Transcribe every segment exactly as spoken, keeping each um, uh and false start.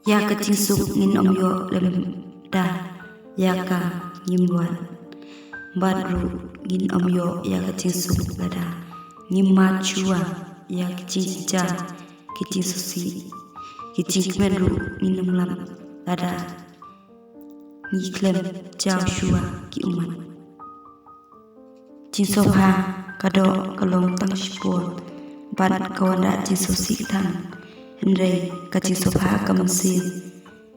Ïa ka jingsuk ngin ym ïoh lymda ïa ka ngim wad. Bad ruh ngin ym ïoh ïa ka jingsuk lada ngim mad shuwa ïa ki jingjynjar, ki jingsngewsih, ki jingkmen ruh ngin ym lap lada ngi khlem jaw shuwa ki ummat. Jingsngewbha ka doh ka long tang shipor bad ka wanrah jingsngewsih than. Hynrei ka jingsngewbha ka mynsiem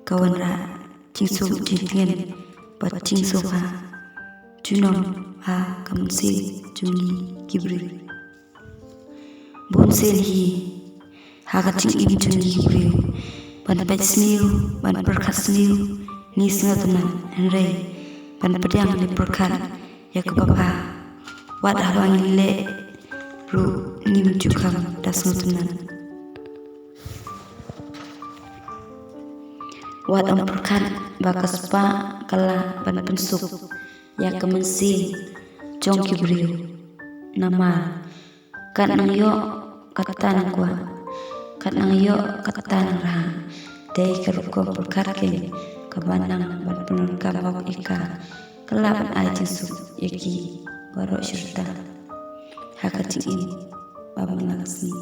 ka wanrah jingsuk jingtngen bad jingsngewbha junom ha ka mynsiem jong ngi ki briew. Bun sien hi ha ka jingim jong ngi ki briew, ban peit sniew, ban pyrkhat sniew ne sngewtynnat, hynrei ban pdiang ne pyrkhat ïa kaba bha. Wat haba ngi leh ruh ngim ju kham da sngewtynnat. Wat ym pyrkhat ba ka spah ka lah ban pynsuk ïa ka mynsiem jong ki briew. Namar kat nang ïoh kata nang kwah, kat nang ïoh kata nang rhah. Dei ka rukom pyrkhat keiñ kaba nang ban pyndonkam hok ïa ka, ka lah ban ai jingsuk ïa ki baroh shi rta ha ka jingim ba man la ka sngi.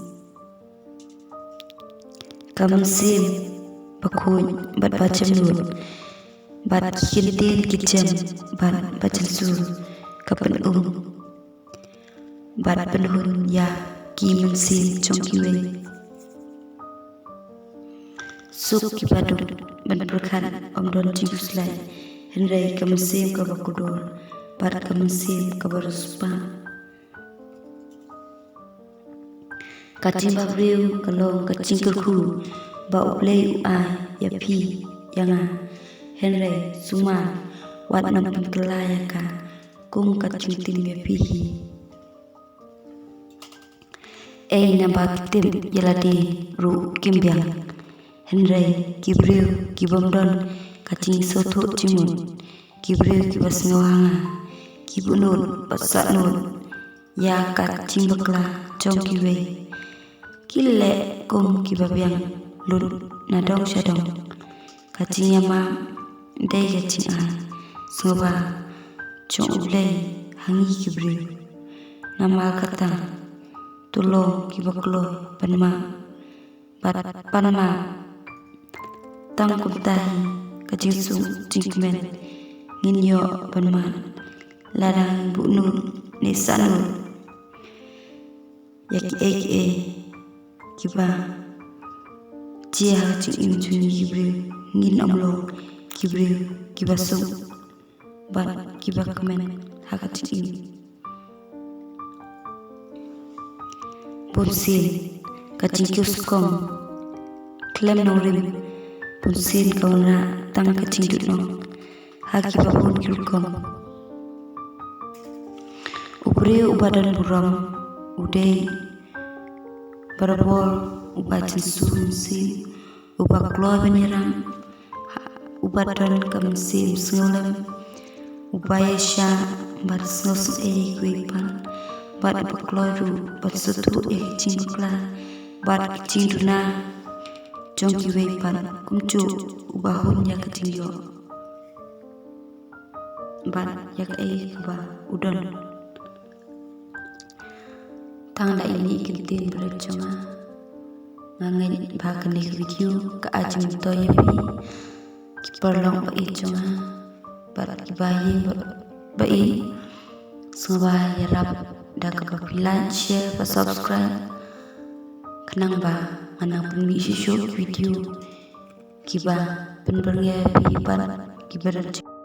Ka mynsiem bakhuid bad bajemnud bad ki kyntien ki jem bad bajingsur ka pynum bad pynhun ïa ki mynsiem jong kiwei. Suk kiba duk ban pyrkhat ym don jingkhuslai, hynrei ka mynsiem kaba kordor bad ka mynsiem kaba riewspah. Ka jingbabriew ka long ka jingkyrkhu ba U Blei u ai ïa phi ïa nga. Hynrei sumar wat nang pynkylla ïa ka kum ka jingtim ïa phi hi. Ei naba ki tip ïa lade ruh kim biang. Hynrei ki briew ki bym don ka jingsngewthuh jingmut, ki briew kiba sngew ha nga, ki buhnud bad sahnut ïa ka jingbakla jong kiwei, ki leh kum kiba biang lut na dong sha dong. Ka jingïamap dei ka jingai sngewbha jong U Blei ha ngi ki briew. Namar kata to long kiba kloi ban map bad pan map. Tang kumta hi ka jingsuk jingkmen ngin ïoh ban mad lada ngi buhnud ne sahnut ïa kiei kiei kiba jia ha ka jingim jong ngi ki briew. Ngin ym long ki briew kiba suk bad kiba kmen ha ka jingim. Bun sien ka jingkiew skom khlem nongrim bun sien ka wanrah tang ka jingduhnong ha kiba bun ki rukom. U briew uba don burom u dei barabor uba jynsun mynsiem, uba kloi ban ïarap, uba don ka mynsiem sngewlem, uba ïaishah bad sngewsynei ïa kiwei pat, bad uba kloi ruh ban sngewthuh ïa ki jingbakla bad ki jingduna jong kiwei pat, kumjuh uba hun ïa ka jingïoh bad ïa kaei kaba u don. Tang da ini ki ktien ba rit jong nga. Nga ngeit ba kane ka video ka ai jingmyntoi ïa phi ki paralok ba ïeit jong nga bad kiba ïeit ba, ba ïeit. Sngewbha ïarap da kaba phi like, share bad subscribe khnang ba ngan nang pynmih shuh shuh ki video kiba pynbyrngia ïa phi bad kiba rit jong